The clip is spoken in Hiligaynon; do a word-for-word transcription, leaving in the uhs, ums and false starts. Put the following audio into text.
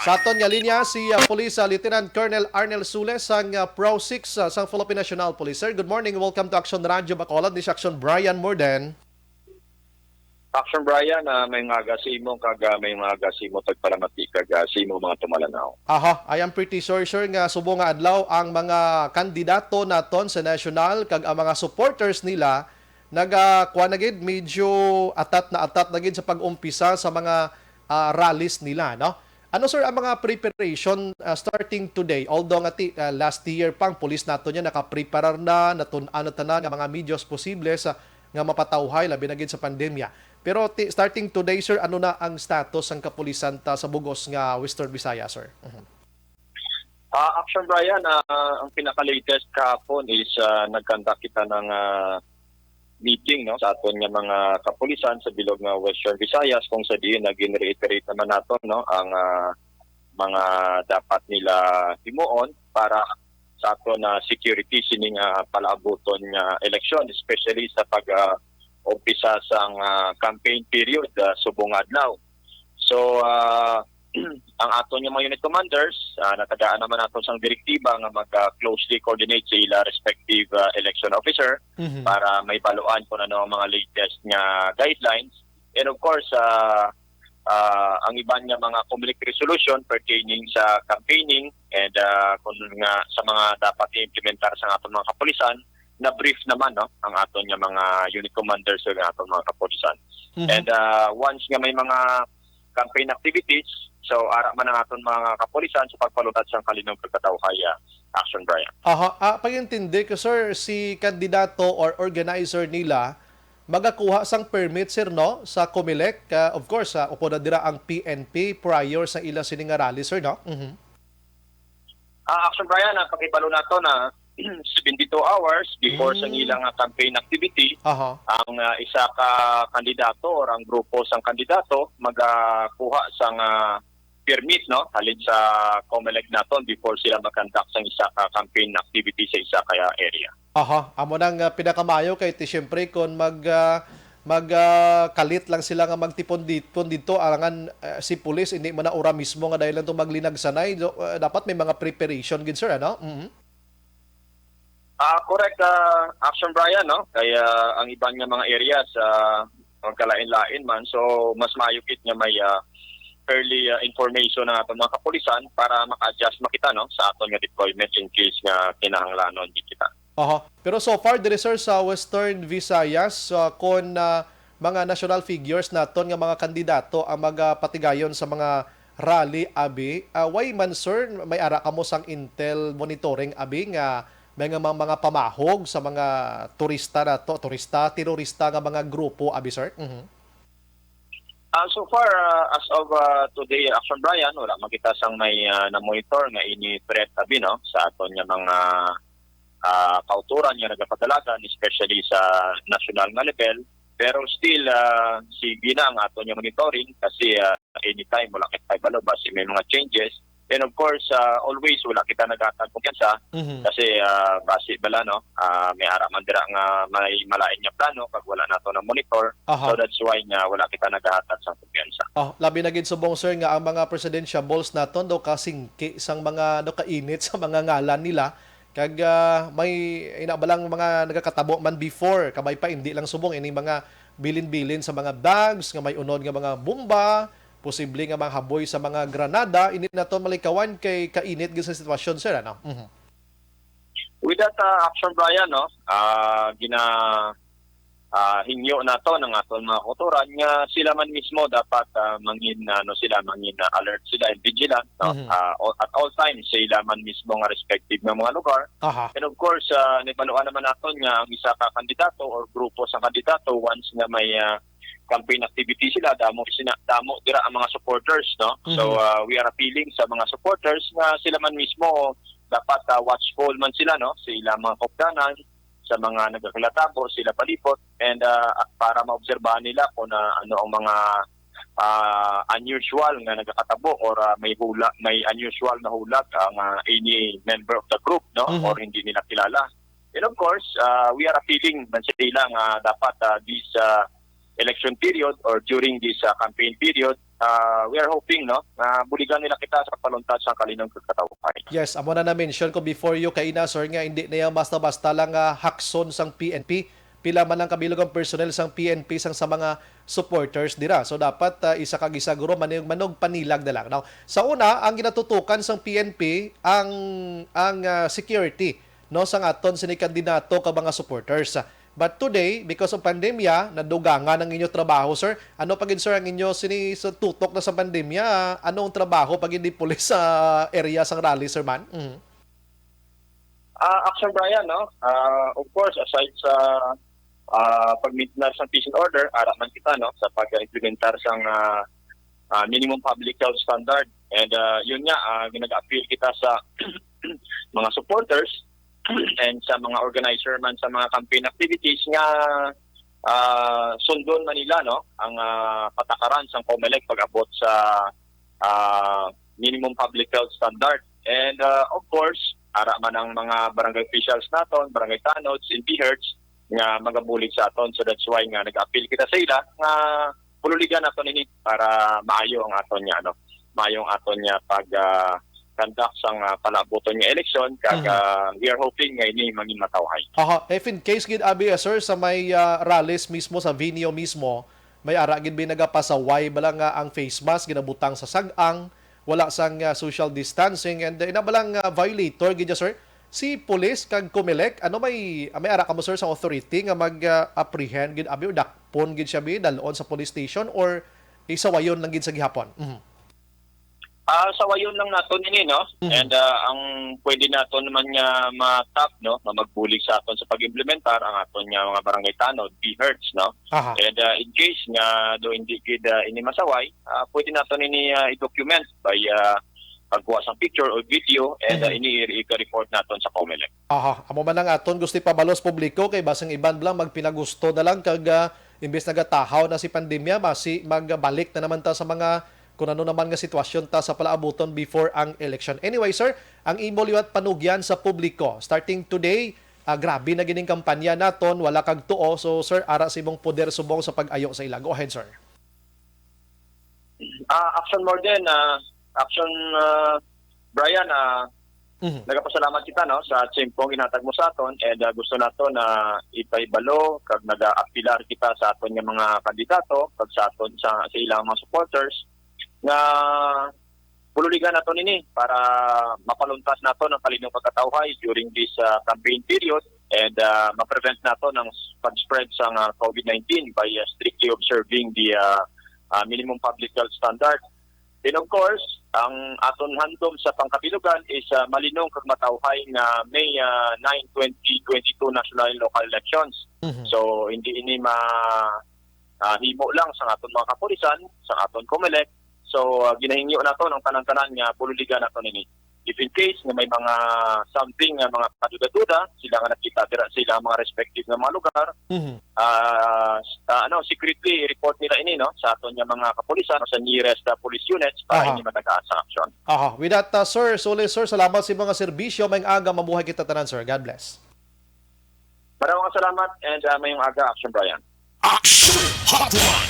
Sa aton nga linya, si, ah, Police, ah, Lieutenant Colonel Arnel Sules sang, ah, Pro six, ah, sang Philippine National Police. Sir, good morning. Welcome to Action Radio Bacolod. This is Action Brian Morden. Action Brian, ah, may nga aga sa imo, kag, ah, may nga aga sa imo tagpalamati, kag, ah, sa imo mga tumalanaw. Aha, I am pretty sure, sir, nga subong nga adlaw ang mga kandidato naton sa national kag ang mga supporters nila naga, kuwan na gid, medyo atat na atat na gid sa pag-umpisa sa mga, ah, rallies nila, no? Ano, sir, ang mga preparation, ah, starting today? Although nga ti, ah, last year pa ang pulis nato niya nakapreparar na, natun-an na tanan nga mga medios posible sa nga mapatawhay, labi na gid sa pandemya. Pero ti, starting today, sir, ano na ang status sang kapulisan ta sa bugos nga Western Visayas, sir? Mhm. Ah, Action Brian, ah, ang pinaka-latest kahapon is, ah, nagkanta kita ng, ah, meeting, no, sa aton nga mga kapulisan sa bilog nga Western Visayas, kung sa diin naging reiterate naman nato, no, ang, ah, mga dapat nila himuon para sa aton na security sining, ah, palaabuton nga eleksyon, especially sa pag, ah, umpisa sang, ah, campaign period, ah, subong nga adlaw. So, ah, ang aton nga mga unit commanders, ah, natagaan naman nato sang direktiba nga mag, ah, closely coordinate sa ila respective, ah, election officer Mhm. para may baluan kung ano ang mga latest nga guidelines. And of course, ah, ah, ang iban nga mga Comelec resolution pertaining sa campaigning and, ah, kung nga sa mga dapat i-implementar sa aton mga kapulisan, na-brief naman, no, ang aton nga mga unit commanders ug ang aton mga kapulisan. Mhm. And, ah, once nga may mga campaign activities, so ara man ang aton mga kapulisan sa pagpalutas sang kalinog pagkatawhay, ah, Action Brian. Aha, ah, pag-intindi ko, sir, si kandidato or organizer nila magakuha sang permit, sir, no, sa Comelec. Ah, of course, ah, upod na dira ang P N P prior sa ila sini nga rally, sir, no? Mhm. Ah, Action Brian, ang pakibalo nato na seventy-two hours before sa Mm. ilang, ah, campaign activity, Aha. ang, ah, isa ka kandidato or ang grupo sang kandidato magakuha sang, ah, permit, no, halin sa Comelec naton before sila mag-conduct sang isa ka campaign activity sa isa ka area. Aha, amo nang, ah, pinakamaayo kay ti siyempre kon mag, ah, mag, ah, kalit lang sila nga magtipon didto, alangan, ah, si pulis hindi man na ura mismo nga dahil lang to maglinagsanay. So, ah, dapat may mga preparation gid, sir, ano? Mhm. Ah, correct, ah, Action Brian, no? Kaya ang iban nga mga areas, ah, magkalain-lain man. So, mas maayo gid nga may, ah, early, ah, information ang aton mga kapulisan para maka-adjust makita, no, sa aton nga deployment in case nga kinahanglanon gid kita. Aha. Pero so far, diri, sir, sa Western Visayas, ah, kon, ah, mga national figures naton nga mga kandidato ang magapatigayon sa mga rally, abi, ah, way man, sir, may ara kamo sang intel monitoring, abi, nga may nga mga, mga pamahog sa mga turista nato, turista, terorista nga mga grupo, abi, sir? Mhm. Ah, so far, ah, as of, ah, today, Action Brian, wala man kita sang may, ah, na-monitor nga ini threat, abi, no, sa aton nga mga, ah, kauturan nga nagapadalagan, especially sa national nga level. Pero still, ah, sige na ang aton nga monitoring kasi, ah, anytime wala kita kabalo basi may mga changes. And of course, ah, always wala kita naghatag kumpiyansa Mhm. kasi, ah, basi bala, no, ah, may ara man dira nga may malain nga plano kag wala nato na monitor. Aha. So that's why nga wala kita naghatag sa kumpiyansa. Oh, labi na gid subong, sir, nga ang mga presidentiables naton daw kasingki sang mga, daw kainit sa mga ngalan nila. Kag, ah, may ina ba lang mga nagakatabo man before, kabay pa, hindi lang subong ining mga bilin-bilin sa mga bags nga may unod nga mga bomba, posible nga mga haboy sa mga granada, hindi nato malikawan kay kainit gid sa sitwasyon, sir, ano? Mhm. With that, ah, Action Brian, no, ah, gina, ah, hingyo nato ng aton mga kauturan nga sila man mismo dapat, ah, mangin, ano, sila, mangin, ah, alert sila and vigilant, no? Mhm. Ah, o-, at all times, sila man mismo nga respective nga mga lugar. Aha. And of course, ah, nahibaluan naman naton nga ang isa ka kandidato or grupo sa kandidato, once nga may, ah, campaign activity sila, damo sina, damo dira ang mga supporters, no? So, Mhm. ah, we are appealing sa mga supporters nga sila man mismo dapat, ah, watchful man sila, no, sa ilang mga kaupdanan, sa mga nagakakatabo, sila palibot, and, ah, para maobserbahan nila kung, ah, ano ang mga, ah, unusual nga nagakatabo or, ah, may hula, may unusual na hulag ang, ah, any member of the group, no, Mhm. or hindi nila kilala. And of course, ah, we are appealing man sa ila nga dapat, ah, this, ah, election period or during this, ah, campaign period, Ah, we are hoping, no, nga buligan nila kita sa pagpaluntad sa kalinong kagkatawhay. Yes, amo na na-mention ko before you kaina, sir, nga hindi na yan basta-basta lang nga hakson sang P N P. Pila man ang kabilog ang personnel sang P N P sang sa mga supporters dira. So dapat, ah, isa kag isa guro manuyog-manuyog panilag na lang. Now, sa una, ang ginatutukan sang P N P ang ang ah, security, no, sang aton sini kandidato ka mga supporters. But today, because of pandemya, nadugangan ang inyo trabaho, sir. Ano pa gid, sir, ang inyo sini sa tutok na sa pandemya? Ano ang trabaho pa gid ni pulis sa area sang rally, sir, man? Mhm. Ah, Action Brian, no? Ah, of course, aside sa ah, pag-maintain sa peace and order, ara man kita, no, sa pag-implementar sang ah, ah, minimum public health standard. And ah, yun nga, ah, nag-appeal kita sa mga supporters and sa mga organizer man sa mga campaign activities nga ah, sundon man nila, no, ang ah, patakaran sang COMELEC pag-abot sa ah, minimum public health standard. And ah, of course, ara man ang mga barangay officials naton, barangay tanods, and BHERTs nga magabulig sa aton. So that's why nga nag-appeal kita sa ila nga pululigan naton ini para maayo ang aton nga ano, maayo ang aton nga pag ah, conduct sang ah, palaabuton nga eleksyon kag Mhm. ah, we are hoping nga ini mangin matawhay. Aha, if in case gid abi, eh, sir, sa may ah, rallies mismo, sa venue mismo, may ara gid ba nagapasaway bala nga ang face mask ginabutang sa sag-ang, wala sang ah, social distancing, and uh, ina bala nga violator gid ya, sir? Si police kag COMELEC, ano may may ara kamo, sir, sa authority nga mag ah, apprehend gid abi or dakpon gid siya bi dalon sa police station or isawayon lang gid sa gihapon? Mhm. Ah, sawayon lang naton ini, no? Mhm. And ah, ang pwede naton naman nga matap, no, nga magbulig sa aton sa pag-implementar ang aton nga mga barangay tanod, BHERTs, no? Aha. And ah, in case nga do hindi gid ah, ini masaway, ah, pwede naton ini ah, i-document by ah, pagkuha sang picture o video and ah, Mhm. ini i-report naton sa COMELEC. Aha, amo man ang aton gusto ipabalos publiko kay basing iban lang magpinagusto na lang kag ah, imbes nagatahaw na si pandemya, basi magbalik na naman ta sa mga kung ano naman nga sitwasyon ta sa palaabuton before ang election. Anyway, sir, ang imo liwat panugyan sa publiko. Starting today, ah, grabe na gining kampanya naton, wala kag tuo. So, sir, ara sa imong poder subong sa pag-ayo sa ila. Go ahead, sir. Ah, action more din, ah, action ah, Brian, ah, Mhm. nagapasalamat kita, no, sa tiempo nga ginhatag mo sa aton, and ah, gusto nato na ipahibalo kag nagaapilar kita sa aton nga mga kandidato kag sa aton sa, sa ilang mga supporters nga pululigan nato nini para mapaluntas nato ang kalinong pagkatawhay during this ah, campaign period and ah, ma-prevent nato ng pag-spread sa ah, COVID nineteen by ah, strictly observing the ah, ah, minimum public health standard. And of course, ang aton handom sa pangkabilugan is ah, malinong kag matawhay nga May ah, nine, twenty twenty-two national and local elections. Mhm. So, hindi ini ma ah, himo lang sa aton mga kapulisan, sa aton COMELEC. So, ah, ginahingyo nato ng tanan-tanan nga pululigan nato nini. If in case nga may mga something nga mga kaduda-duda, sila nga nakita dira sa ilang mga respective nga mga lugar, Mhm. ah, s- ah, ano, secretly report nila ini, no, sa aton nga mga kapulisan o sa nearest ah, police units para Aha. hindi matagaan sa aksyon. Aha, with that, uh, sir, Suli, sir, salamat sa mga serbisyo. Mayong aga, mabuhay kita tanan, sir. God bless. Maraming salamat and ah, mayong aga, Action Brian. Action Hotline.